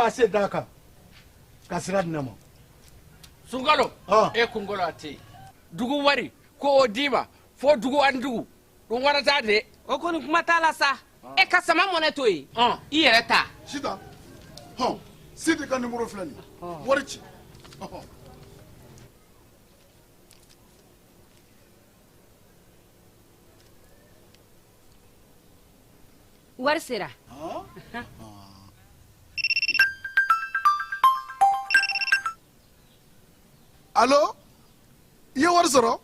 kase d'a kan ka sira di ne ma. Sunkalo, e kunkolo a tɛ yen. Dugu wari ko o d'i ma fo dugu ani dugu ɗum waɗata de. O kɔni kuma t'a la sa. E ka sama mɔnɛ to yen, i yɛrɛ ta. Sitan, hɔn, Sidi ka nimoro filɛ nin ye, wari ci. Ɔhɔn. Wari sera. Alo, i ye wari sɔrɔ?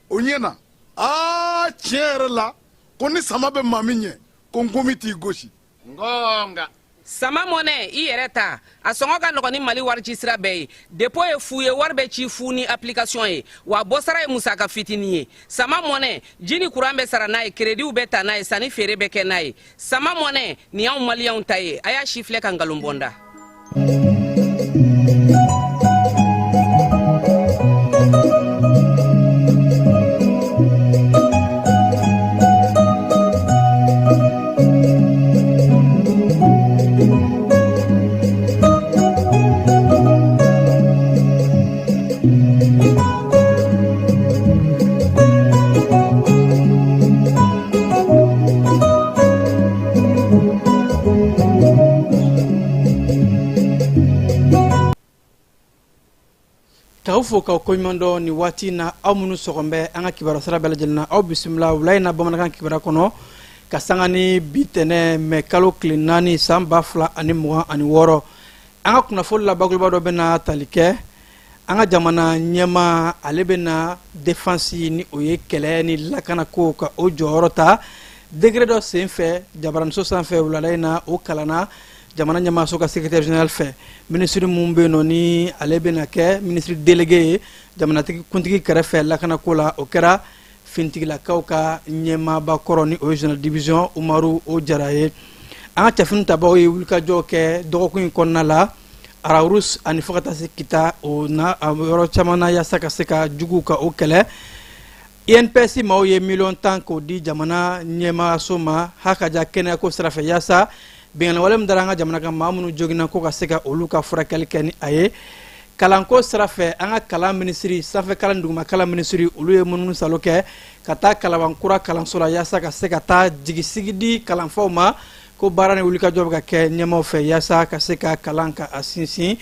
O ɲɛna. Aa, tiɲɛ yɛrɛ la, ko ni sama bɛ maa min ɲɛ, ko nkomi t'i gosi. Ngonga. Sama mɔnɛ, i yɛrɛ ta, a sɔngɔ ka nɔgɔn ni Mali wari ci sira bɛɛ ye. Dépôt ye fu ye, wari bɛ ci fu ni application ye, wa bɔsara ye musaka fitinin ye. Sama mɔnɛ, ji ni kuran bɛ sara n'a ye, créditw bɛ ta n'a ye, sanni feere bɛ kɛ n'a ye. Sama mɔnɛ nin y'anw maliyɛnw ta ye. A y'a si filɛ ka nkalon bɔ n da. K'aw fo k'aw koɲuman dɔn nin waati na, aw minnu sɔgɔn bɛ an ka kibaruya sira bɛɛ lajɛlen na, aw bisimila wula in na bamanankan kibaruya kɔnɔ ka sanga ni bi tɛnɛ mɛ kalo tile 4 san 2026. An ka kunnafoni la bakuruba dɔ bɛna tali kɛ an ka jamana ɲɛmaa, ale bɛna défense ni o ye kɛlɛ ni lakanako ka o jɔyɔrɔ ta décret dɔ sen fɛ jabaraniso sanfɛ wulada in na. O kalanna jamana ɲɛmaaso ka secrétaire général fɛ. Minisiri mun bɛ yen nɔ ni ale bɛna kɛ ministre délégué ye jamanatigi kuntigi kɛrɛfɛ lakanako la, o kɛra finitigilakaw ka ɲɛmaaba kɔrɔ ni o ye général division Umaru o Jara ye. An ka cɛfini tabaw ye wulikajɔ kɛ dɔgɔkun in kɔnɔna la Rharous ani fo ka taa se Kita, o na a yɔrɔ caman na, yaasa ka se ka juguw ka o kɛlɛ. INPS maaw ye miliyɔn 10 k'o di jamana ɲɛmaaso ma hakaja kɛnɛyako sira fɛ, yaasa binkanni wale min dara an ka jamana kan, maa minnu joginna, ko ka se ka olu ka furakɛli kɛ ni a ye. Kalanko sira fɛ, an ka kalan minisiri, sanfɛ kalan duguma kalan minisiri, olu ye munumunu salo kɛ ka taa Kalabankura kalanso la, yaasa ka se ka taa jigisigi di kalanfaw ma ko baara ni wulikajɔ bɛ ka kɛ ɲɛmaaw fɛ yaasa ka se ka kalan ka a sinsin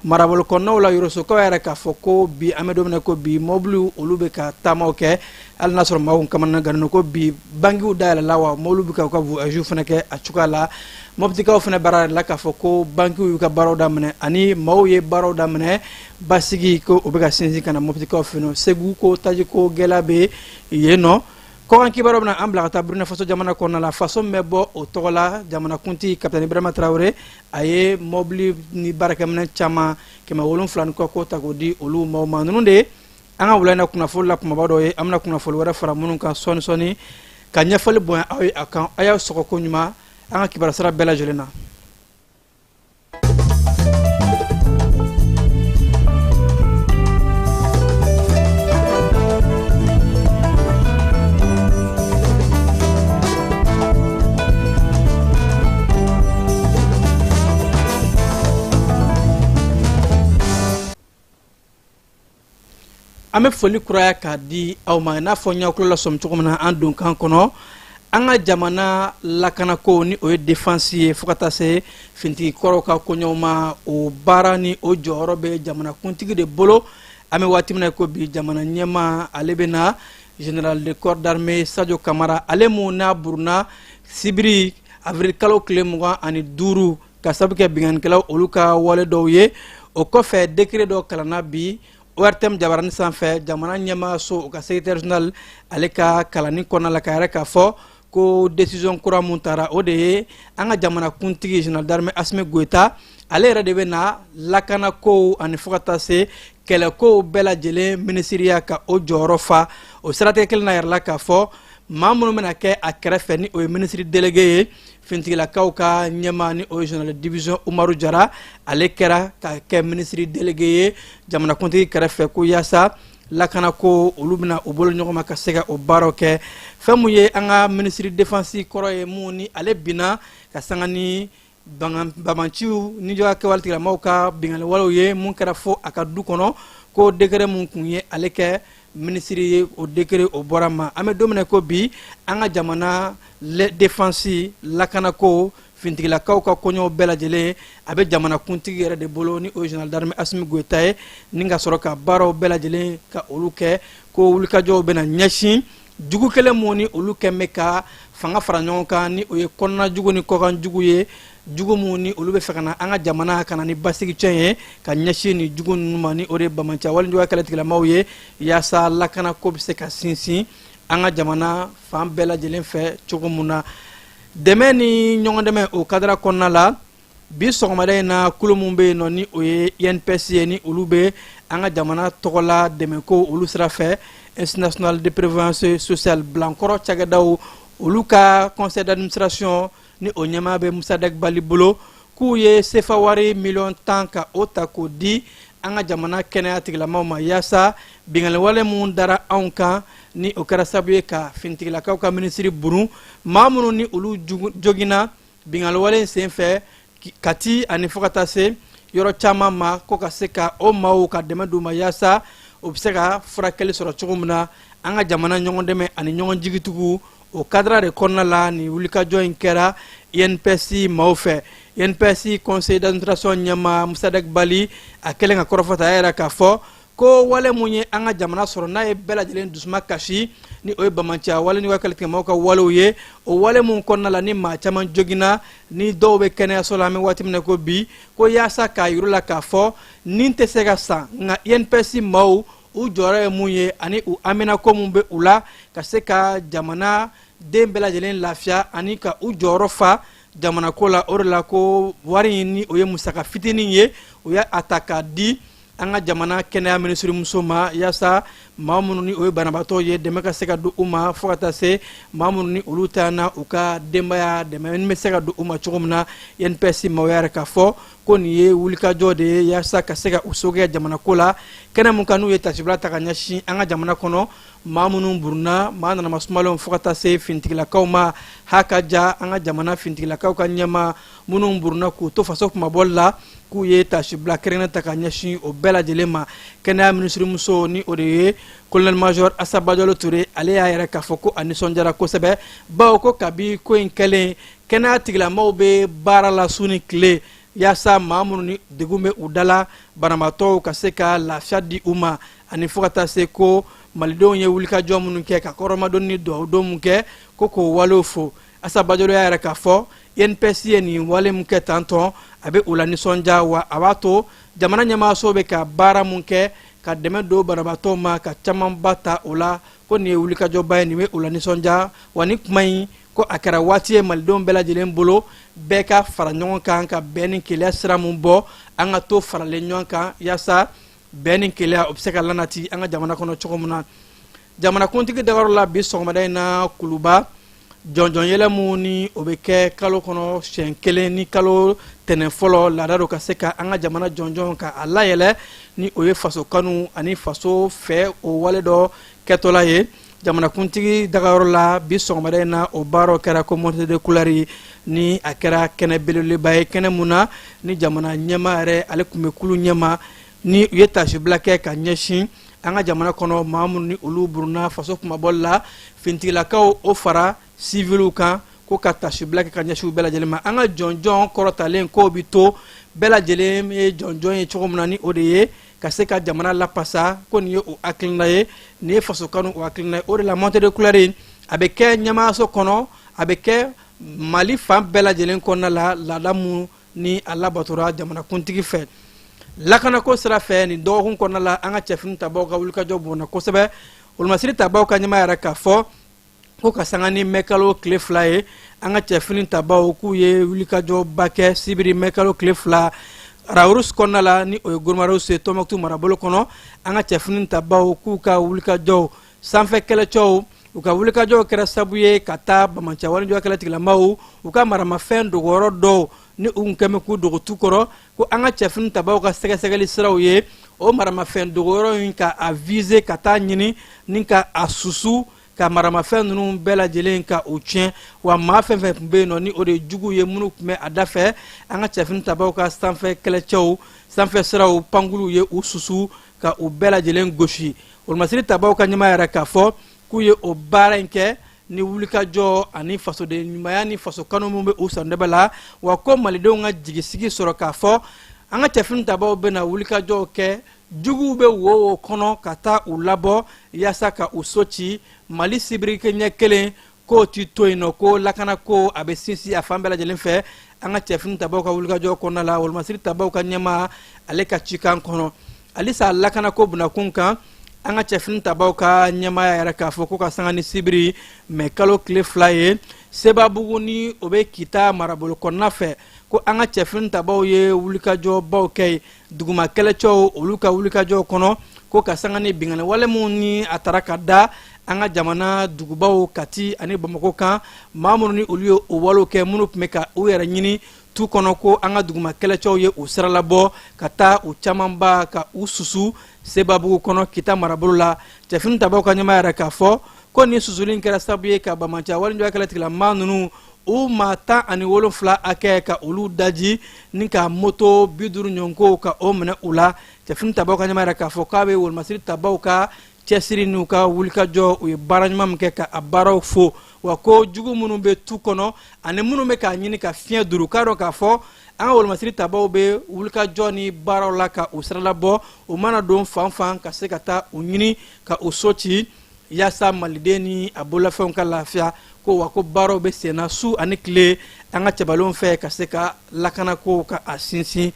marabolo kɔnɔnaw la. Yorosokaw yɛrɛ k'a fɔ ko bi, an bɛ don min na ko bi, mɔbiliw olu bɛ ka taamaw kɛ, hali n'a sɔrɔ maaw kamana gannen ko bi bankiw dayɛlɛla, wa mɔbiliw bɛ ka u ka voyage fana kɛ a cogoya la. Mɔptikaw fana baara la k'a fɔ ko bankiw y'u ka baaraw daminɛ ani maaw ye baaraw daminɛ, basigi ko o bɛ ka sinsin ka na mɔptikaw fɛ yen. Segu ko tajiko gɛlɛya bɛ yen nɔ. Kɔkan kibaruyaw bɛna an bila ka taa Burukina Faso jamana kɔnɔna la, faso min bɛ bɔ o tɔgɔ la. Jamanakuntigi kapitɛni Ibrahima Tarawele, a ye mɔbili ni baarakɛminɛn caman 700 ni kɔ ko ta k'o di olu maaw ma. Ninnu de ye an ka wula in na kunnafoni la kumaba dɔ ye. An bɛna kunnafoni wɛrɛ fara minnu kan sɔɔni sɔɔni ka ɲɛfɔli bonya aw ye a kan. A y'aw sɔgɔ ko ɲuman an ka kibaruya sira bɛɛ lajɛlen na. An bɛ foli kuraya k'a di aw ma. I n'a fɔ n y'aw tulo lasɔmi cogo min na an donkan kɔnɔ, an ka jamana lakanako ni o ye défense ye, fo ka taa se finitigi kɔrɔw ka koɲɛw ma, o baara ni o jɔyɔrɔ bɛ jamanakuntigi de bolo. An bɛ waati min na ko bi, jamana ɲɛmaa, ale bɛ na général de corps d'armée Sadio Kamara, ale mun n'a buruna sibiri avril kalo tile 25 ka sabu kɛ binkannikɛlaw olu ka wale dɔw ye. O kɔfɛ, décret dɔ kalanna bi ORTM jabarani sanfɛ, jamana ɲɛmaaso o ka secrétaire général ale ka kalanni kɔnɔna la, ka yɛrɛ k'a fɔ ko décision kura mun tara, o de ye an ka jamana kuntigi général d'armée Asimi Goyita, ale yɛrɛ de bɛ na lakanakow ani fo ka taa se kɛlɛkow bɛɛ lajɛlen minisiriya ka o jɔyɔrɔ fa. O siratigɛ kelen na yɛrɛ la, k'a fɔ maa minnu bɛna kɛ a kɛrɛfɛ ni o ye minisiri délégué ye, finitigilakaw ka ɲɛmaa ni o ye général division Umaru Jara, ale kɛra ka kɛ minisiri délégué ye jamanakuntigi kɛrɛfɛ, ko yaasa lakanako olu bɛna u bolo ɲɔgɔn ma ka se ka o baaraw kɛ. Fɛn mun ye an ka minisiri défense kɔrɔ ye, mun ni ale binna ka sanga ni Bamanciw nijuguya kɛwale tigilamaw ka binkanni walew ye mun kɛra fo a ka du kɔnɔ, ko décret mun kun ye ale kɛ minisiri ye, o décret o bɔra ma. An bɛ don min na ko bi, an ka jamana défense, lakanako, fintigilakaw ka koɲɛw bɛɛ lajɛlen, a bɛ jamana kuntigi yɛrɛ de bolo, ni o ye général d'armée Asimi Goyita ye, ni ka sɔrɔ ka baaraw bɛɛ lajɛlen ka olu kɛ. Ko wulikajɔw bɛna ɲɛsin jugu kelen mun ni olu kɛn bɛ ka fanga fara ɲɔgɔn kan, ni o ye kɔnɔna jugu ni kɔkan jugu ye, jugu mun ni olu bɛ fɛ ka na an ka jamana ka na ni basigi tiɲɛ ye, ka ɲɛsin ni jugu ninnu ma, ni o de ye bamanciya walejuguya kɛlɛtigilamaw ye, yaasa lakanako bɛ se ka sinsin an ka jamana fan bɛɛ lajɛlen fɛ cogo mun na. Dɛmɛ ni ɲɔgɔn dɛmɛ, o kadara kɔnɔna la, bi sɔgɔmada in na, kulu mun bɛ yen nɔ, ni o ye INPS ye, ni olu bɛ an ka jamana tɔgɔla dɛmɛko olu sira fɛ, Institut national de prévoyance sociale, bilankɔrɔ cakɛdaw, olu ka conseil d'administration, ni o ɲɛmaa bɛ Musa Bali bolo, k'u ye sefa wari miliyɔn 10 ka o ta k'o di an ka jamana kɛnɛya tigilamaw ma, yaasa binkanni wale mun dara anw kan, ni o kɛra sababu ye ka finitigilakaw ka minisiri burun, maa minnu ni olu joginna binkanni wale in sen fɛ Kati ani fo ka taa se yɔrɔ caman ma, ko ka se ka o maaw ka dɛmɛ d'u ma, yaasa o bɛ se ka furakɛli sɔrɔ cogo min na. An ka jamana ɲɔgɔn dɛmɛ ani ɲɔgɔn jigitugu, o kadara de kɔnɔna la nin wulikajɔ in kɛra INPS maaw fɛ. INPS conseil d'administration ɲɛmaa Musadek Bali, a kɛlen ka kɔrɔfɔ ta, a yɛrɛ k'a fɔ ko wale mun ye an ka jamana sɔrɔ, n'a ye bɛɛ lajɛlen dusuma kasi, ni o ye bamanciya wale n'u ka kɛlɛtigɛmaw ka walew ye, o wale mun kɔnɔna la ni maa caman joginna, ni dɔw bɛ kɛnɛyaso la an bɛ waati min na ko bi, ko yaasa k'a yir'u la k'a fɔ nin tɛ se ka san, nka INPS maaw u jɔyɔrɔ ye mun ye ani u haminako mun bɛ u la ka se ka jamana den bɛɛ lajɛlen lafiya ani ka u jɔyɔrɔ fa jamana ko la. O de la ko wari in, ni o ye musaka fitinin ye, u y'a ta k'a di an ka jamana kɛnɛya minisirimuso ma, yaasa maa minnu ni o ye banabaatɔ ye, dɛmɛ ka se ka don u ma, fo ka taa se maa minnu ni olu ta na u ka denbaya, dɛmɛ bɛ se ka don u ma cogo min na. INPS maaw yɛrɛ k'a fɔ ko nin ye wulikajɔ de ye yaasa ka se ka u sokɛ jamana ko la. Kɛnɛ mun kan, n'u ye tasibila ta ka ɲɛsin an ka jamana kɔnɔ maa minnu burunna, maa nanama sumalenw, fo ka taa se fintigilakaw ma, ha ka ja an ka jamana fintigilakaw ka ɲɛma minnu burunna k'u to faso kumabɔli la, k'u ye tasibila kɛrɛnkɛrɛn ta ka ɲɛsin o bɛɛ lajɛlen ma. Kɛnɛya minisirimuso, ni o de ye colonel major Asa Bajalo Ture, ale y'a yɛrɛ k'a fɔ ko a nisɔndiyara kosɛbɛ, bawo ko kabi ko in kɛlen, kɛnɛya tigilamaw bɛ baara la su ni tile, yaasa maa minnu ni degun bɛ u da la, banabaatɔw ka se ka lafiya di u ma, ani fo ka taa se ko malidenw ye wulikajɔ minnu kɛ ka kɔrɔmadon ni dugawudon mun kɛ, ko k'o walew fo. Asa Bajalo y'a yɛrɛ k'a fɔ INPS ye nin wale mun kɛ tantɔn, a bɛ u la nisɔndiya, wa a b'a to jamana ɲɛmaaso bɛ ka baara mun kɛ ka dɛmɛ don banabaatɔw ma, ka camanba ta o la, ko nin ye wulikajɔba ye, nin bɛ u la nisɔndiya. Wa ni kuma in, ko a kɛra waati ye malidenw bɛɛ lajɛlen bolo, bɛɛ ka fara ɲɔgɔn kan ka bɛn ni kelenya sira mun bɔ, an ka to faralen ɲɔgɔn kan, yaasa bɛn ni kelenya o bɛ se ka lanati an ka jamana kɔnɔ cogo min na. Jamanakuntigi dagayɔrɔ la bi sɔgɔmada in na Kuluba, jɔnjɔn yɛlɛ mun ni o bɛ kɛ kalo kɔnɔ siɲɛ kelen, ni kalo tɛnɛn fɔlɔ, laada don ka se ka an ka jamana jɔnjɔn ka a layɛlɛ, ni o ye faso kanu ani faso fɛ o wale dɔ kɛtɔla ye. Jamanakuntigi dagayɔrɔ la bi sɔgɔmada in na, o baaraw kɛra ko montée de couleur, ni a kɛra kɛnɛ belebeleba ye, kɛnɛ mun na ni jamana ɲɛmaa yɛrɛ, ale tun bɛ kulu ɲɛma, ni u ye tasibila kɛ ka ɲɛsin an ka jamana kɔnɔ maa minnu ni olu burunna faso kumabɔli la, fintigilakaw o fara siviliw kan, ko ka tasibila kɛ ka ɲɛsin u bɛɛ lajɛlen ma. An ka jɔnjɔn kɔrɔtalen k'o bi to bɛɛ lajɛlen ye jɔnjɔn ye cogo min na, ni o de ye ka se ka jamana lapasa, ko nin ye o hakilina ye, nin ye faso kanu o hakilina ye. O de la montée de couleur a bɛ kɛ ɲɛmaayaso kɔnɔ, a bɛ kɛ Mali fan bɛɛ lajɛlen kɔnɔna la, laada mun ni a labatora jamanakuntigi fɛ. Lakanako sira fɛ, nin dɔgɔkun kɔnɔna la, an ka cɛfini tabaw ka wulikajɔ bonna kosɛbɛ. Wolomasiri tabaw ka ɲɛmaa yɛrɛ k'a fɔ ko ka sanga ni mɛkalo tile 2 ye, an ka cɛfini tabaw k'u ye wulikajɔba kɛ sibiri mɛkalo tile 2 Rharous kɔnɔna la, ni o ye Gourma Rharous ye Tɔnbɔkutu marabolo kɔnɔ. An ka cɛfini tabaw k'u ka wulikajɔw, sanfɛ kɛlɛcɛw u ka wulikajɔw kɛra sabu ye ka taa bamanciya walejuguya kɛlɛtigilamaw u ka maramafɛn dogoyɔrɔ dɔw ni u kun kɛn bɛ k'u dogo tu kɔrɔ, ko an ka cɛfini tabaw ka sɛgɛsɛgɛli siraw ye o maramafɛn dogoyɔrɔ in ka a viser, ka taa ɲini ni ka a susu. Ka maramafɛn ninnu bɛɛ lajɛlen ka u tiɲɛ. Wa maa fɛn fɛn tun bɛ yen nɔ, ni o de ye juguw ye minnu tun bɛ a da fɛ, an ka cɛfini tabaw ka sanfɛ kɛlɛcɛw, sanfɛ siraw pankuluw ye u susu ka u bɛɛ lajɛlen gosi. Wolomasiri tabaw ka ɲɛmaa yɛrɛ k'a fɔ k'u ye o baara in kɛ ni wulikajɔ ani fasoden ɲumanya ni faso kanu min bɛ u sandɛbɛ la. Wa ko malidenw ka jigisigi sɔrɔ k'a fɔ an ka cɛfini tabaw bɛna wulikajɔw kɛ, juguw bɛ wo wo kɔnɔ ka taa u labɔ yaasa ka u so ci. Mali sibiri ɲɛ kelen k'o ti to yen nɔ, ko lakanako a bɛ sinsin a fan bɛɛ lajɛlen fɛ an ka cɛfini tabaw ka wulikajɔ kɔnɔna la. Wolomasiri tabaw ka ɲɛmaa, ale ka cikan kɔnɔ halisa lakanako bunakun kan, an ka cɛfini tabaw ka ɲɛmaaya yɛrɛ k'a fɔ ko ka sanga ni sibiri mɛ kalo tile 2 ye, Sebabugu ni o bɛ Kita marabolo kɔnɔna fɛ, ko an ka cɛfini tabaw ye wulikajɔbaw kɛ yen, duguma kɛlɛcɛw olu ka wulikajɔw kɔnɔ, ko ka sanga ni binkanni wale minnu ni a taara ka da an ka jamana dugubaw Kati ani Bamakɔ kan, maa minnu ni olu ye o walew kɛ, minnu tun bɛ ka u yɛrɛ ɲini tu kɔnɔ, ko an ka duguma kɛlɛcɛw ye u siralabɔ ka taa u camanba ka u susu Sebabugu kɔnɔ, Kita marabolo la. Cɛfini tabaw ka ɲɛmaa yɛrɛ k'a fɔ ko nin susuli in kɛra sababu ye ka banbaanci walejuguya kɛlɛtigilama ninnu, u maa 17 hakɛ, ka olu daji ni ka moto 50 ɲɔgɔnko ka o minɛ u la. Cɛfini tabaw ka ɲɛmaa yɛrɛ k'a fɔ k'a bɛ wolomasiri tabaw ka cɛsiri n'u ka wulikajɔ, u ye baara ɲuman min kɛ, ka a baaraw fo. Wa ko jugu minnu bɛ tu kɔnɔ ani minnu bɛ k'a ɲini ka fiɲɛ duuru, k'a dɔn k'a fɔ an ka wolomasiri tabaw bɛ wulikajɔ ni baaraw la ka u siralabɔ, u mana don fan fan ka se ka taa u ɲini ka u so ci yaasa maliden ni a bololafɛnw ka lafiya. Ko wa ko baaraw bɛ senna su ani tile an ka cɛbalenw fɛ ka se ka lakanako ka a sinsin.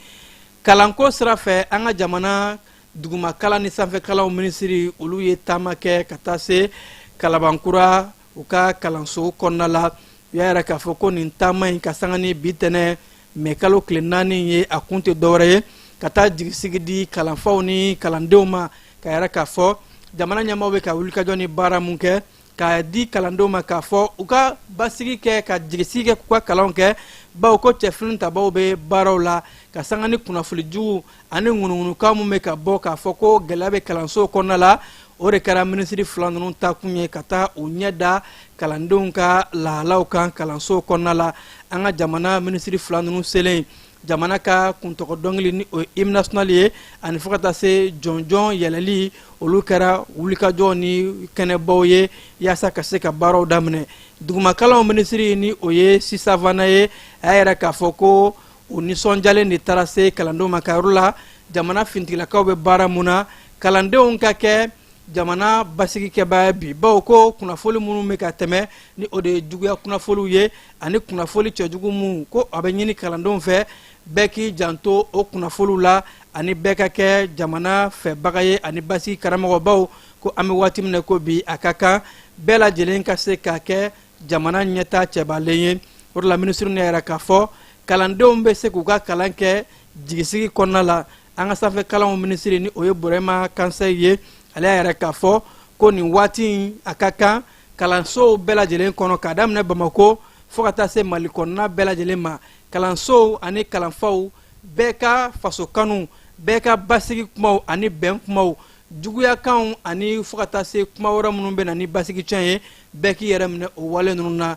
Kalanko sira fɛ, an ka jamana dugumakalan ni sanfɛkalanw minisiri, olu ye taama kɛ ka taa se Kalabankura u ka kalanso kɔnɔna la. U y'a yira k'a fɔ ko nin taama in, ka sanga ni bi tɛnɛ mɛ kalo tile 4 ye, a kun tɛ dɔwɛrɛ ye ka taa jigisigi di kalanfaw ni kalandenw ma, ka yɛrɛ k'a fɔ jamana ɲɛmaaw bɛ ka wulikajɔ ni baara mun kɛ, k'a di kalandenw ma k'a fɔ u ka basigi kɛ, ka jigisigi kɛ k'u ka kalanw kɛ, bawo ko cɛfini tabaw bɛ baaraw la. Ka sanga ni kunnafoni jugu ani ŋunuŋunukan mun bɛ ka bɔ k'a fɔ ko gɛlɛya bɛ kalanso kɔnɔna la, o de kɛra minisiri fila ninnu takun ye ka taa u ɲɛ da kalandenw ka lahalaw kan kalanso kɔnɔna la. An ka jamana minisiri fila ninnu selen, jamana ka kuntɔgɔ dɔnkili ni o ye hymne national ye, ani fo ka taa se jɔnjɔn yɛlɛli, olu kɛra wulikajɔ ni kɛnɛbaw ye yaasa ka se ka baaraw daminɛ. Dugumakalanw minisiri ni o ye Sisavana ye, a y'a yɛrɛ k'a fɔ ko u nisɔndiyalen de taara se kalandenw ma ka yɔrɔ la jamana fintigilakaw bɛ baara mun na, kalandenw ka kɛ jamana basigikɛbaa ye bi, bawo ko kunnafoli minnu bɛ ka tɛmɛ ni o de ye juguya kunnafoliw ye ani kunnafoli cɛjugu minnu, ko a bɛ ɲini kalandenw fɛ bɛɛ k'i janto o kunnafoliw la ani bɛɛ ka kɛ jamana fɛbaga ye ani basigi karamɔgɔbaw. Ko an bɛ waati min na ko bi, a ka kan bɛɛ lajɛlen ka se ka kɛ jamana ɲɛta cɛbalen ye. O de la minisiri ne yɛrɛ k'a fɔ kalandenw bɛ se k'u ka kalan kɛ jigisigi kɔnɔna la. An ka sanfɛ kalanw minisiri ni o ye Burema Kansɛ ye, ale y'a yɛrɛ k'a fɔ ko nin waati in, a ka kan kalansow bɛɛ lajɛlen kɔnɔ, k'a daminɛ Bamako fo ka taa se Mali kɔnɔna bɛɛ lajɛlen ma, kalansow ani kalanfaw bɛɛ ka faso kanu, bɛɛ ka basigi kumaw ani bɛn kumaw, juguyakanw ani fo ka taa se kuma wɛrɛ minnu bɛ na ni basigi tiɲɛ ye, bɛɛ k'i yɛrɛ minɛ o wale ninnu na.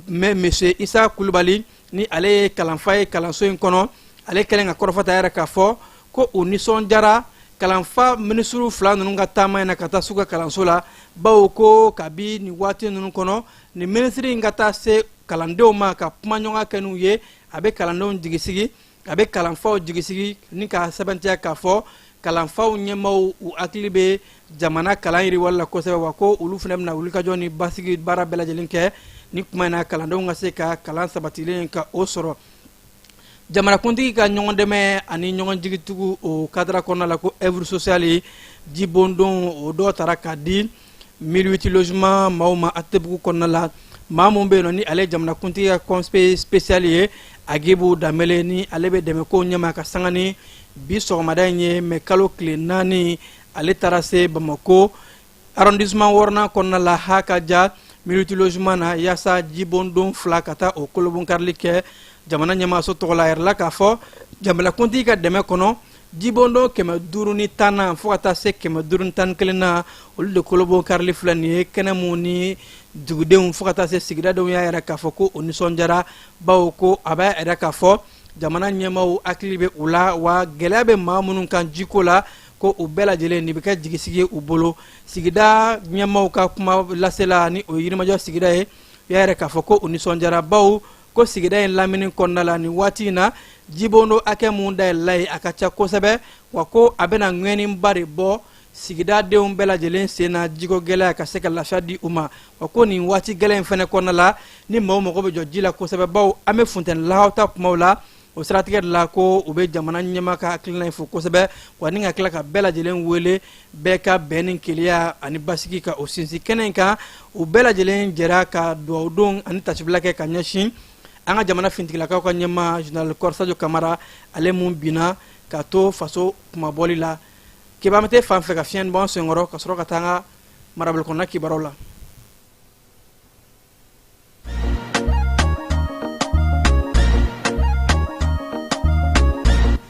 Mais monsieur Isa Kulubali ni ale ye kalanfa ye kalanso in kɔnɔ, ale kɛlen ka kɔrɔfɔ ta yɛrɛ k'a fɔ ko u nisɔndiyara kalanfa minisiriw fila ninnu ka taama in na ka taa s'u ka kalanso la, bawo ko kabi nin waati ninnu kɔnɔ, nin minisiri in ka taa se kalandenw ma ka kumaɲɔgɔnya kɛ n'u ye, a bɛ kalandenw jigisigi, a bɛ kalanfaw jigisigi, ni k'a sɛbɛntiya k'a fɔ kalanfaw ɲɛmaaw u hakili bɛ jamana kalan yiriwali la kosɛbɛ, wa ko olu fana bɛna wulikajɔ ni basigi baara bɛɛ lajɛlen kɛ ni kuma in na, kalandenw ka se ka kalan sabatilen ka o sɔrɔ. Jamanakuntigi ka ɲɔgɔn dɛmɛ ani ɲɔgɔn jigitugu o cadre kɔnɔna la, ko œuvre sociale, jibondon o dɔ taara k'a di 1008 logement maaw ma ATT-bugu kɔnɔna la. Maa mun bɛ yen nɔ ni ale ye jamanakuntigi ka conseiller spécial ye, Agibu Danbele, ni ale bɛ dɛmɛ ko ɲɛma, ka sanga ni bi sɔgɔmada in ye mɛ kalo tile 4, ale taara se Bamako arrondissement wɔɔrɔnan kɔnɔna la, ha ka ja 1008 logement na, yaasa jibondon fila ka taa o kolobonkarili kɛ jamana ɲɛmaaso tɔgɔ la. A yɛrɛ la k'a fɔ jamanakuntigi ka dɛmɛ kɔnɔ. Jibondon 510nan fo ka taa se 511nan, olu de kolobon karili filɛ nin ye. Kɛnɛ mun ni dugudenw fo ka taa se sigidadenw y'a yɛrɛ k'a fɔ ko o nisɔndiyara, bawo ko a b'a yɛrɛ k'a fɔ jamana ɲɛmaaw hakili bɛ u la, wa gɛlɛya bɛ maa minnu kan jiko la, ko u bɛɛ lajɛlen nin bɛ kɛ jigisigi ye u bolo. Sigida ɲɛmaaw ka kuma lasela ni o ye Yirimajɔ sigida ye, u y'a yɛrɛ k'a fɔ ko u nisɔndiyara, bawo ko sigida in lamini kɔnɔna la nin waati in na, jibondo hakɛ mun dayɛlɛla ye, a ka ca kosɛbɛ, wa ko a bɛna ŋɛniba de bɔ sigidadenw bɛɛ lajɛlen sen na jiko gɛlɛya, ka se ka lafiya di u ma. Wa ko nin waati gɛlɛn in fɛnɛ kɔnɔna la, ni maaw mago bɛ jɔ ji la kosɛbɛ, bawo an bɛ funtɛni lahawta kumaw la, o siratigɛ de la ko u bɛ jamana ɲɛmaa ka hakilina in fo kosɛbɛ, wa ni ka tila ka bɛɛ lajɛlen wele bɛɛ ka bɛn ni kelenya ani basigi ka o sinsin. Kɛnɛ in kan, u bɛɛ lajɛlen jɛra ka dugawudon ani tasibila kɛ ka ɲɛsin an ka jamana fintigilakaw ka ɲɛmaa général corps Sadio Kamara, ale mun binna ka to faso kunmabɔli la. Keba, an bɛ fan fɛ ka fiɲɛ bɔ an senkɔrɔ ka sɔrɔ ka taa an ka marabolo kɔnɔna kibaruyaw la.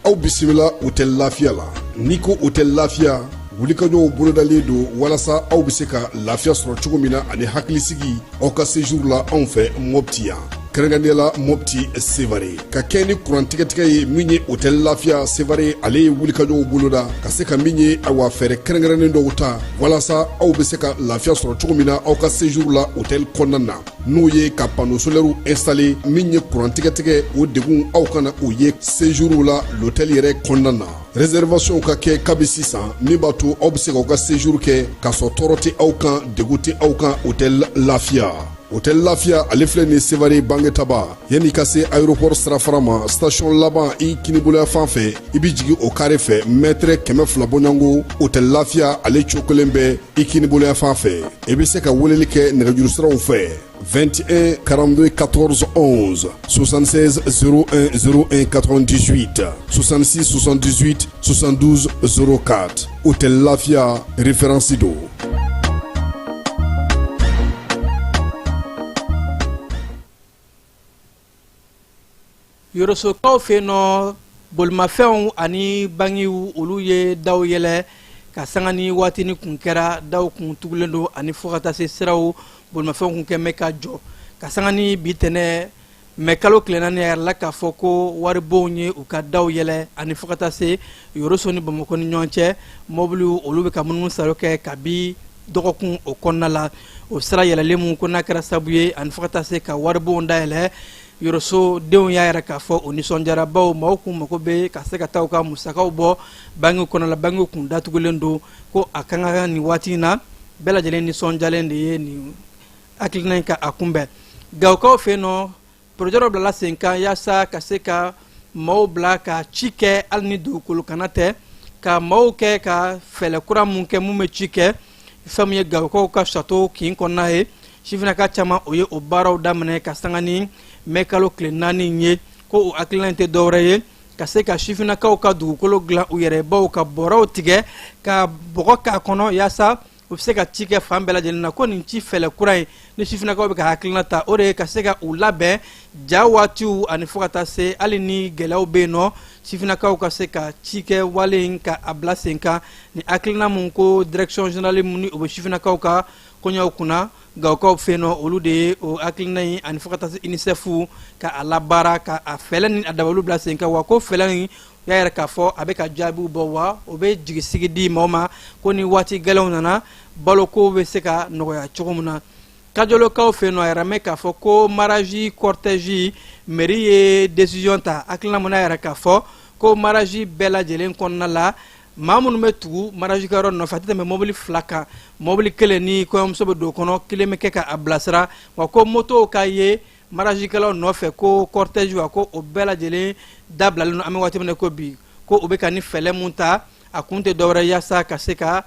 Aw bisimila Hôtel Lafiya la. N'i ko Hôtel Lafiya, wulikajɔw bolodalen don walasa aw bɛ se ka lafiya sɔrɔ cogo min na ani hakilisigi aw ka séjour la anw fɛ Mopti yan, kɛrɛnkɛrɛnnenya la Mopti Sevare. Ka kɛ ni kuran tigɛtigɛ ye min ye, Hôtel Lafiya Sevare ale ye wulikajɔw boloda ka se ka min ye, awa, fɛɛrɛ kɛrɛnkɛrɛnnen dɔw ta walasa aw bɛ se ka lafiya sɔrɔ cogo min na aw ka séjour la hôtel kɔnɔna na, n'o ye ka panneau solaire installé. Min ye kuran tigɛtigɛ, o degun aw kana o ye séjour la l'hôtel yɛrɛ kɔnɔna na. Réservation ka kɛ kabi sisan, min b'a to aw bɛ se k'aw ka séjour kɛ k'a sɔrɔ tɔɔrɔ tɛ aw kan, degun tɛ aw kan. Hôtel Lafiya, Hôtel Lafiya ale filɛ nin Sevare Bangetaba, yanni ka se aéroport sirafara ma, station laban i kiniboloya fan fɛ, i bɛ jigin o carré fɛ, mètre 200 bɔɲɔgɔnko, Hôtel Lafiya ale cokolen bɛ i kiniboloya fan fɛ. I bɛ se ka weleli kɛ nɛgɛjuru siraw fɛ: 21 42 14 11, 76 01 01 98, 66 78 72 04. Hôtel Lafia, référence do. Yorosokaw fɛ yen nɔ, bolimafɛnw ani bankiw, olu ye daw yɛlɛ ka sanga ni waati ni kun kɛra daw kun tugulen don, ani fo ka taa se siraw bolimafɛnw kun kɛ bɛ ka jɔ. Ka sanga ni bi tɛnɛ mɛ kalo tile 4, a yɛrɛ la k'a fɔ ko waribonw ye u ka daw yɛlɛ, ani fo ka taa se Yoroso ni Bamakɔ ni ɲɔgɔn cɛ, mɔbiliw olu bɛ ka munumunu salo kɛ kabi dɔgɔkun o kɔnɔna la. O sira yɛlɛlen mun ko n'a kɛra sabu ye ani fo ka taa se ka waribonw dayɛlɛ, Yoroso denw y'a yɛrɛ k'a fɔ o nisɔndiyara, bawo maaw kun mago bɛ ka se ka taa u ka musakaw bɔ banki kɔnɔ la, banki kun datugulen don. Ko a kan ka nin waati in na, bɛɛ lajɛlen nisɔndiyalen de ye nin hakilina in ka a kunbɛn. Gawokaw fɛ yen nɔ, projet dɔ bilala sen kan yaasa ka se ka maaw bila ka ci kɛ, hali ni dugukolo kana tɛ, ka maaw kɛ ka fɛɛrɛ kura mun kɛ mun bɛ ci kɛ. Fɛn min ye Gawokaw ka château kin kɔnɔna ye, sifinnaka caman o ye o baaraw daminɛ ka sanga ni mɛ kalo tile 4 ye. Ko o hakilina in tɛ dɔwɛrɛ ye ka se ka sifinnakaw ka dugukolo dilan u yɛrɛ, baw ka bɔrɔw tigɛ ka bɔgɔ k'a kɔnɔ yaasa u bɛ se ka ci kɛ fan bɛɛ lajɛlen na. Ko nin ci fɛlɛ kura in ni sifinnakaw bɛ ka hakilina ta, o de ye ka se ka u labɛn ja waatiw, ani fo ka taa se hali ni gɛlɛyaw bɛ yen nɔ, sifinnakaw ka se ka ci kɛ wale in ka a bila sen kan. Ni hakilina mun ko direction générale mun ni o bɛ sifinnakaw ka koɲɛw kunna Gawokaw fɛ yen nɔ, olu de ye o hakilina in, ani fo ka taa se UNICEF ka a labaara, ka a fɛlɛ ni a dabaliw bila sen kan. Wa ko fɛlɛ in y'a yɛrɛ k'a fɔ a bɛ ka jaabiw bɔ, wa o bɛ jigisigi di maaw ma ko ni waati gɛlɛnw nana, baloko bɛ se ka nɔgɔya cogo min na. Kajolokaw fɛ yen nɔ, a yɛrɛ mɛn k'a fɔ ko mariage cortège, mairie ye décision ta, hakilina mun y'a yɛrɛ k'a fɔ ko mariage bɛɛ lajɛlen kɔnɔna la, maa minnu bɛ tugu mariage kɛyɔrɔ nɔfɛ, a tɛ tɛmɛ mobili 2 kan. Mobili kelen ni kɔɲɔmuso bɛ don o kɔnɔ, kelen bɛ kɛ ka a bilasira. Wa ko motow ka ye mariagekɛlaw nɔfɛ, ko cortège, wa ko o bɛɛ lajɛlen dabilalen don an bɛ waati min na ko bi. Ko u bɛ ka ni fɛlɛ mun ta, a kun tɛ dɔwɛrɛ yaasa ka se ka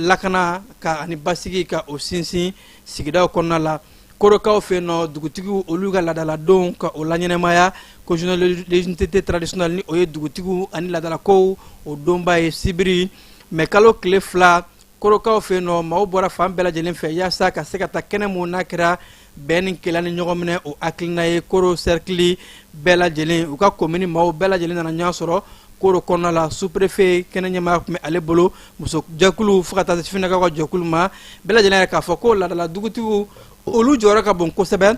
lakana ka ani basigi ka o sinsin sigidaw kɔnɔna la. Korokaw fɛ yen nɔ, dugutigiw olu ka laadaladenw ka o laɲɛnɛmaya, ko journée de l'unité traditionnelle, ni o ye dugutigiw ani laadalakow o donba ye, sibiri mɛ kalo tile 2, Korokaw fɛ yen nɔ, maaw bɔra fan bɛɛ lajɛlen fɛ yaasa ka se ka taa kɛnɛ mun n'a kɛra bɛn ni kelenya ni ɲɔgɔn minɛ o hakilina ye. Koro cercle bɛɛ lajɛlen, u ka komini maaw bɛɛ lajɛlen nana ɲɔgɔn sɔrɔ. Koro kɔnɔna la, sous-préfet kɛnɛ ɲɛmaa tun bɛ ale bolo, muso jɛkulu fo ka taa se sifinnakaw ka jɛkulu ma, bɛɛ lajɛlen yɛrɛ k'a fɔ ko laadala dugutigiw olu jɔyɔrɔ ka bon kosɛbɛ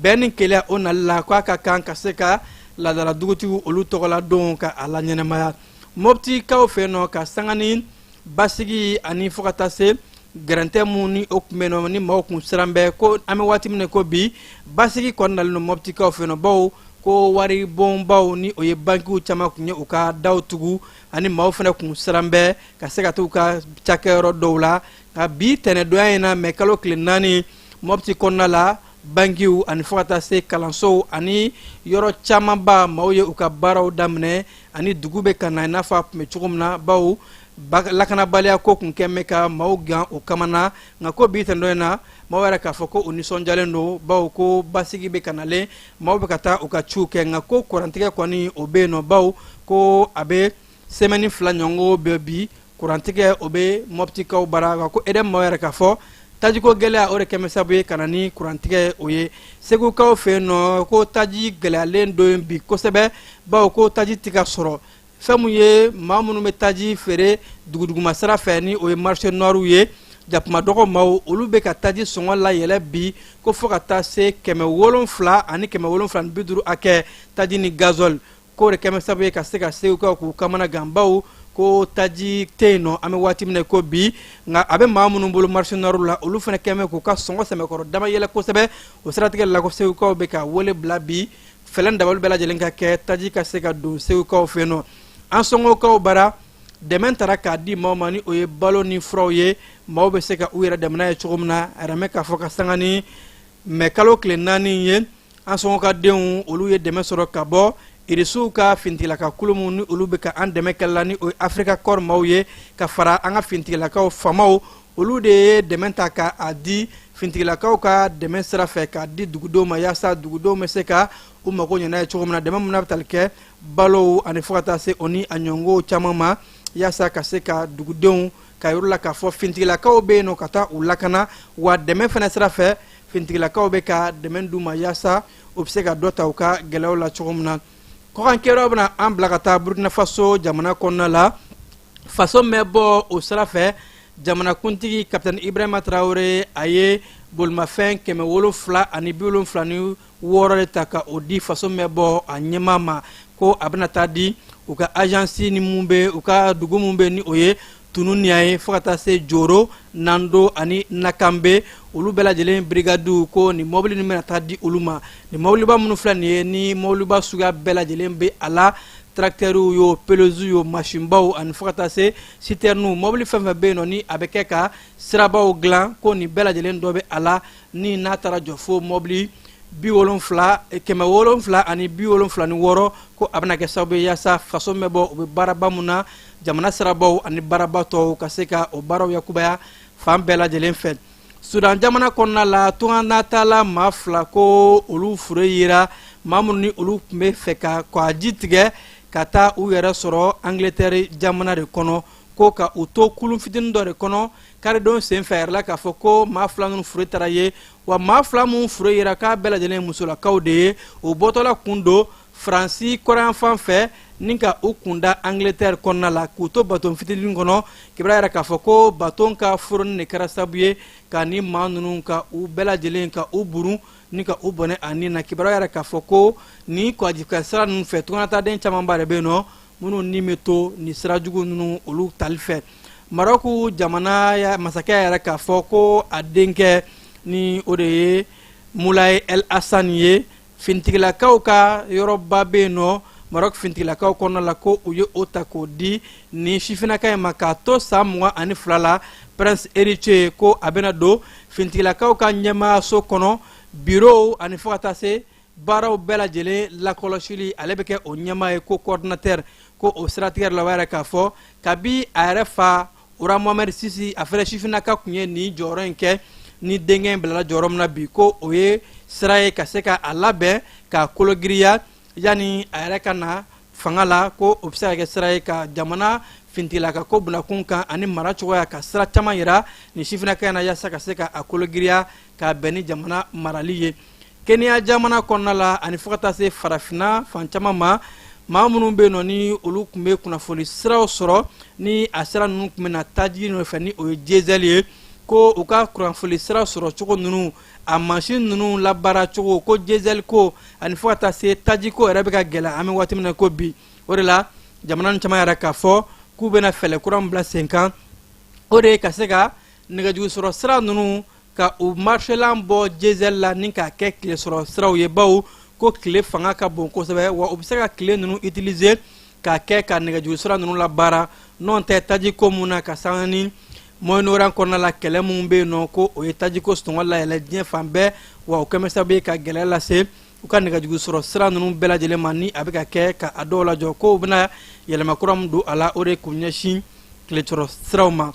bɛn ni kelenya o nali la, k'a ka kan ka se ka laadala dugutigiw olu tɔgɔla don ka a la ɲɛnɛmaya. Mɔptikaw fɛ yen nɔ, ka sanga ni basigi ani fo ka taa se gɛrɛntɛ mun ni o tun bɛ yen nɔ, ni maaw kun siran bɛ, ko an bɛ waati min na ko bi, basigi kɔni nalen don Mɔptikaw fɛ yen nɔ, bawo ko wari bonbaw ni o ye bankiw caman kun ye u ka daw tugu, ani maaw fana kun siran bɛ ka se ka t'u ka cakɛyɔrɔ dɔw la. Nka bi tɛnɛdonya in na, mɛ kalo tile 4, Mɔpti kɔnɔna la, bankiw ani fo ka taa se kalansow ani yɔrɔ camanba, maaw ye u ka baaraw daminɛ, ani dugu bɛ ka na i n'a fɔ a tun bɛ cogo min na, bawo lakanabaliya ko kun kɛn bɛ ka maaw gan o kamana. Nka ko bi tɛnɛdon in na, maaw yɛrɛ k'a fɔ ko u nisɔndiyalen don, bawo ko basigi bɛ ka nalen, maaw bɛ ka taa u ka ciw kɛ. Nka ko kurantigɛ kɔni o bɛ yen nɔ, bawo ko a bɛ semaine 2 ɲɔgɔn bɛ bi, kurantigɛ o bɛ Mɔptikaw bara. Nka ko EDM maaw yɛrɛ k'a fɔ tajiko gɛlɛya o de kɛmɛ sababu ye ka na ni kurantigɛ o ye. Segukaw fɛ yen nɔ, ko taji gɛlɛyalen don bi kosɛbɛ, bawo ko taji tɛ ka sɔrɔ. Fɛn mun ye maa minnu bɛ taji feere duguduguma sira fɛ, ni o ye marché noir ye, jakuma dɔgɔ maaw, olu bɛ ka taji sɔngɔ layɛlɛ bi, ko fo ka taa se 700 ani 750 hakɛ taji ni gasoil, k'o de kɛmɛ sababu ye ka se ka Segukaw k'u kamana gan, bawo ko taji tɛ yen nɔ an bɛ waati min na ko bi. Nka a bɛ maa minnu bolo marché noir la, olu fana kɛmɛ k'u ka sɔngɔ sɛmɛkɔrɔ dama yɛlɛ kosɛbɛ. O siratigɛ la, ko Segukaw bɛ ka wele bila bi, fɛlɛn dabali bɛɛ lajɛlen ka kɛ taji ka se ka don Segukaw fɛ yen nɔ. An sɔngɔkaw bara, dɛmɛ taara k'a di maaw ma, ni o ye balo ni furaw ye, maaw bɛ se ka u yɛrɛ dɛmɛ n'a ye cogo min na. A yɛrɛ k'a fɔ ka sanga ni mɛ kalo tile 4 ye, an sɔngɔ ka denw olu ye dɛmɛ sɔrɔ ka bɔ Irisiw ka fintigilaka kulu min ni olu bɛ ka an dɛmɛ kɛlɛ la, ni o ye Africa Corps maaw ye, ka fara an ka fintigilakaw faamaw, olu de ye dɛmɛ ta ka a di fintigilakaw ka dɛmɛ sira fɛ k'a di dugudenw ma, yaasa dugudenw bɛ se ka u mago ɲɛ n'a ye cogo min na. Dɛmɛ min n'a bɛ tali kɛ balow ani fo ka taa se o ni a ɲɔngow caman ma, yaasa ka se ka dugudenw ka yɔrɔ la k'a fɔ fintigilakaw bɛ yen nɔ ka taa u lakana. Wa dɛmɛ fana sira fɛ, fintigilakaw bɛ ka dɛmɛ d'u ma, yaasa u bɛ se ka dɔ ta u ka gɛlɛyaw la cogo min na. Kɔkan bɛna an bila ka taa Burukina Faso jamana kɔnɔna la. Faso mɛn bɔ o sira fɛ, jamanakuntigi Kapitɛni Ibrahima Tarawele, a ye bolimafɛn 776 de ta ka o di faso mɛn bɔ a ɲɛmaa ma, ko a bɛna taa di u ka agence ni mun bɛ u ka dugu mun bɛ, ni o ye Tununiya ye, fo ka taa se Joro, Nando ani Nakanbe, olu bɛɛ lajɛlen brigadiw, ko nin mɔbili nin bɛna taa di olu ma. Nin mɔbiliba minnu filɛ nin ye, ni mɔbiliba suguya bɛɛ lajɛlen bɛ a la, tracteurs yo, peleuses yo, masinbaw ani fo ka taa se citernes, mɔbili fɛn fɛn bɛ yen nɔ ni a bɛ kɛ ka sirabaw dilan, ko nin bɛɛ lajɛlen dɔ bɛ a la. Ni n'a taara jɔ fo mɔbili 70, 776, ko a bɛna kɛ sababu ye yaasa faso bɛ bɔ u bɛ baaraba mun na, jamana sirabaw ani baaraba tɔw, ka se ka o baaraw yakubaya fan bɛɛ lajɛlen fɛ. Sudan jamana kɔnɔna la, tunganataala maa 2, ko olu fure yera maa minnu ni olu tun bɛ fɛ ka kɔji tigɛ ka taa u yɛrɛ sɔrɔ Angleterre jamana de kɔnɔ, ko ka u to kulun fitinin dɔ de kɔnɔ karidon senfɛ. A yɛrɛ la k'a fɔ ko maa 2 ninnu fure taara ye. Wa maa 2 minnu fure yera, k'a bɛɛ lajɛlen musolakaw de ye. O bɔtɔla kun don Faransi kɔrɔnyanfan fɛ ni ka u kunda Angleterre kɔnɔna la, k'u to baton fitinin kɔnɔ. Kibaruya yɛrɛ k'a fɔ ko baton ka foroni de kɛra sababu ye ka ni maa ninnu ka u bɛɛ lajɛlen ka u burun ni ka u bɔnɛ a ni na. Kibaruya yɛrɛ k'a fɔ ko ni kɔjika sira ninnu fɛ, tunganataden camanba de bɛ yen nɔ minnu ni bɛ to nin sira jugu ninnu olu tali fɛ. Marɔku jamana masakɛ yɛrɛ k'a fɔ ko a denkɛ, ni o de ye Mulaye El Hassan ye, fintigilakaw ka yɔrɔba bɛ yen nɔ Marɔku fintigilakaw kɔnɔna la, ko u ye o ta k'o di ni sifinnaka in ma k'a to san 22 la, prince héritier, ko a bɛna don fintigilakaw ka ɲɛmaayaso kɔnɔ, bureau ani fo ka taa se baaraw bɛɛ lajɛlen lakɔlɔsili, ale bɛ kɛ o ɲɛmaa ye, ko coordinateur. Ko o siratigɛ la, yɛrɛ k'a fɔ kabi a yɛrɛ fa roi Mohamed VI, a fɛnɛ sifinnaka tun ye nin jɔyɔrɔ in kɛ, ni denkɛ in bilala jɔyɔrɔ min na bi, ko o ye sira ye ka se ka a labɛn k'a kologiriya yanni a yɛrɛ ka na fanga la, ko o bɛ se ka kɛ sira ye ka jamana fintigilaka ko bunakun kan ani mara cogoya ka sira caman yira nin sifinnaka in na, yaasa ka se ka a kologiriya k'a bɛn ni jamana marali ye. Kenya jamana kɔnɔna la ani fo ka taa se farafinna fan caman ma, Maa minnu bɛ yen nɔ, ni olu tun bɛ kunnafoni siraw sɔrɔ, ni a sira ninnu tun bɛ na taji nɔfɛ, ni o ye diesel ye, ko u ka kunnafoni sira sɔrɔ cogo ninnu, a mansin ninnu labaara cogo, ko diesel ko ani fo ka taa se tajiko yɛrɛ bɛ ka gɛlɛya an bɛ waati min na ko bi. O de la, jamana caman yɛrɛ k'a fɔ k'u bɛna fɛɛrɛ kura min bila sen kan, o de ye ka se ka nɛgɛjuru sɔrɔ sira ninnu ka u marchelan bɔ diesel la ni k'a kɛ tile sɔrɔ siraw ye, bawo ko tile fanga ka bon kosɛbɛ, wa u bɛ se ka tile ninnu utiliser k'a kɛ ka nɛgɛjuru sira ninnu labaara. N'o tɛ, tajiko mun na ka sanga ni Moyen-Orient kɔnɔna la, kɛlɛ minnu bɛ yen nɔ, ko o ye tajiko sɔngɔ layɛlɛ diɲɛ fan bɛɛ, wa o kɛmɛ sababu ye ka gɛlɛya lase u ka nɛgɛjuru sɔrɔ sira ninnu bɛɛ lajɛlen ma, ni a bɛ ka kɛ ka a dɔw lajɔ. Ko u bɛna yɛlɛma kura min don a la, o de ye k'u ɲɛsin tile sɔrɔ siraw ma.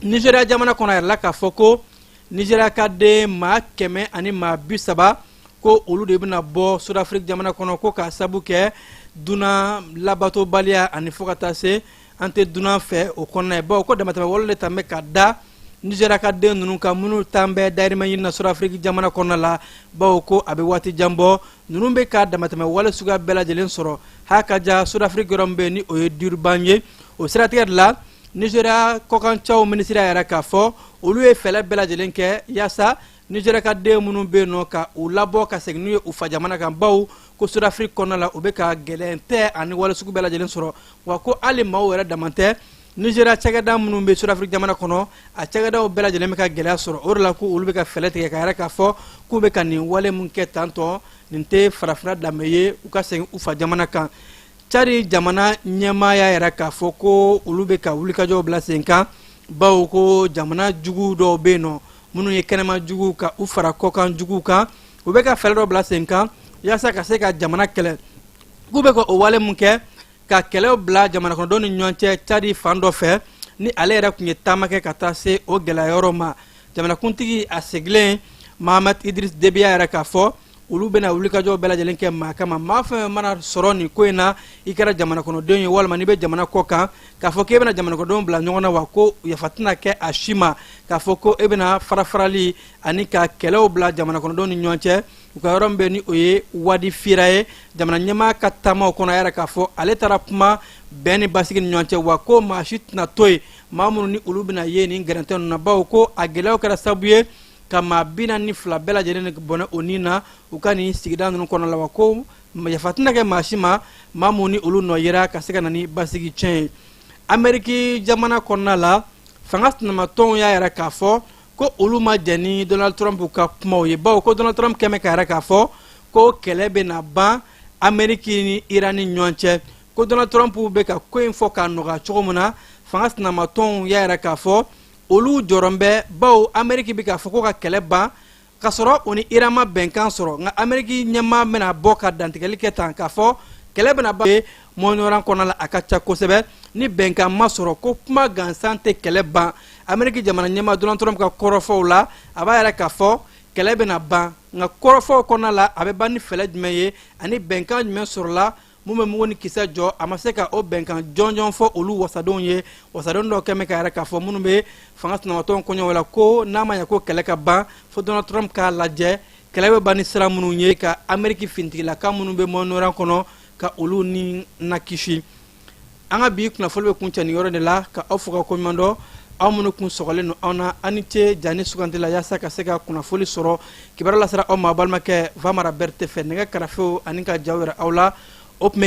Nizeriya jamana kɔnɔ, a yɛrɛ la k'a fɔ ko Nizeriya ka den maa 130, ko olu de bɛna bɔ Sudafiriki jamana kɔnɔ, ko k'a sabu kɛ dunan labatobaliya ani fo ka taa se an tɛ dunan fɛ o kɔnɔna ye, bawo ko damatɛmɛ wale de tan bɛ ka da Nizeriya ka den ninnu kan, minnu tan bɛ dayirimɛ ɲini na Sudafiriki jamana kɔnɔna la, bawo ko a bɛ waati jan bɔ, ninnu bɛ ka damatɛmɛ wale suguya bɛɛ lajɛlen sɔrɔ. Ha ka ja Sudafiriki yɔrɔ min bɛ yen, ni o ye Durban ye. O siratigɛ de la, Nizeriya kɔkancaw minisiri y'a yira k'a fɔ olu ye fɛɛrɛ bɛɛ lajɛlen kɛ yaasa Nizeriya ka den minnu bɛ yen nɔ, ka u labɔ ka segin n'u ye u fa jamana kan, bawo ko Sudafiriki kɔnɔna la, u bɛ ka gɛlɛn tɛ ani wale sugu bɛɛ lajɛlen sɔrɔ, wa ko hali maaw yɛrɛ dama tɛ, Nizeriya cakɛda minnu bɛ Sudafiriki jamana kɔnɔ, a cakɛdaw bɛɛ lajɛlen bɛ ka gɛlɛya sɔrɔ. O de la, ko olu bɛ ka fɛɛrɛ tigɛ ka yɛrɛ k'a fɔ k'u bɛ ka nin wale min kɛ tantɔ, nin tɛ farafinna danbe ye, u ka segin u fa jamana kan. Cadi jamana ɲɛmaa y'a yira k'a fɔ ko olu bɛ ka wulikajɔw bila sen kan, bawo ko jamana jugu dɔw bɛ yen nɔ, minnu ye kɛnɛma jugu ka u fara kɔkan juguw kan, u bɛ ka fɛɛrɛ dɔ bila sen kan yaasa ka se ka jamana kɛlɛ. K'u bɛ ka o wale mun kɛ, ka kɛlɛw bila jamana kɔnɔdenw ni ɲɔgɔn cɛ Cadi fan dɔ fɛ, ni ale yɛrɛ tun ye taama kɛ ka taa se o gɛlɛya yɔrɔ ma. Jamanakuntigi a sigilen Mahamat Idriss Déby y'a yira k'a fɔ olu bɛna wulikajɔ bɛɛ lajɛlen kɛ maa kama, maa fɛn fɛn mana sɔrɔ nin ko in na, i kɛra jamana kɔnɔden ye walima n'i bɛ jamana kɔ kan, k'a fɔ k'e bɛna jamana kɔnɔdenw bila ɲɔgɔn na, wa ko yafa tɛna kɛ a si ma, k'a fɔ ko e bɛna farafarali ani ka kɛlɛw bila jamana kɔnɔdenw ni ɲɔgɔn cɛ u ka yɔrɔ min bɛ, ni o ye Wadi Fira ye. Jamana ɲɛmaa ka taamaw kɔnɔ, a yɛrɛ k'a fɔ ale taara kuma bɛn ni basigi ni ɲɔgɔn cɛ, wa ko maa si tɛna to yen, maa minnu ni olu bɛna ye nin gɛrɛntɛ ninnu na, bawo ko a gɛlɛyaw kɛra sababu ye ka maa 42 bɛɛ lajɛlen bɔnɛ o ni na u ka nin sigida ninnu kɔnɔ la, wa ko yafa tɛna kɛ maa si ma, maa minnu ni olu nɔ yera ka se ka na ni basigi tiɲɛ ye. Ameriki jamana kɔnɔna la, fanga sinamatɔnw y'a yira k'a fɔ ko olu ma jɛn ni Donald Trump ka kumaw ye, bawo ko Donald Trump kɛmɛ ka yira k'a fɔ ko kɛlɛ bɛna ban Ameriki ni Iran ni ɲɔgɔn cɛ. Ko Donald Trump bɛ ka ko in fɔ k'a nɔgɔya cogo min na, fanga sinamatɔnw y'a yira k'a fɔ olu jɔrɔn bɛ, bawo Ameriki bɛ k'a fɔ ko ka kɛlɛ ban k'a sɔrɔ o ni Iran ma bɛnkan sɔrɔ. Nka Ameriki ɲɛmaa bɛna bɔ ka dantigɛli kɛ tan k'a fɔ kɛlɛ bɛna ban Moyen-Orient kɔnɔna la, a ka ca kosɛbɛ ni bɛnkan ma sɔrɔ, ko kuma gansan tɛ kɛlɛ ban. Ameriki jamana ɲɛmaa Donald Trump ka kɔrɔfɔw la, a b'a yira k'a fɔ kɛlɛ bɛna ban, nka kɔrɔfɔw kɔnɔna la, a bɛ ban ni fɛɛrɛ jumɛn ye ani bɛnkan jumɛn sɔrɔla mun bɛ mugu ni kisɛ jɔ, a ma se ka o bɛnkan jɔnjɔn fɔ olu wasadenw ye. Wasadenw dɔw kɛmɛ ka yɛrɛ k'a fɔ, minnu bɛ fanga sinamatɔnw kɔɲɔw la, ko n'a ma ɲɛ ko kɛlɛ ka ban, fo Donald Trump k'a lajɛ kɛlɛ bɛ ban ni sira minnu ye, ka Ameriki finitigilaka minnu bɛ Moyen-Orient kɔnɔ, ka olu ni na kisi. An ka bi kunnafoli bɛ kuncɛ nin yɔrɔ de la, ka aw fo ka koɲuman dɔn, aw minnu kun sɔgɔlen don anw na. Aw ni ce jani suganti la yaasa ka se ka kunnafoli sɔrɔ. Kibaruya lasera aw ma balimakɛ Vamara Berete fɛ, nɛgɛ karafew ani ka jaw yira aw la, o tun bɛ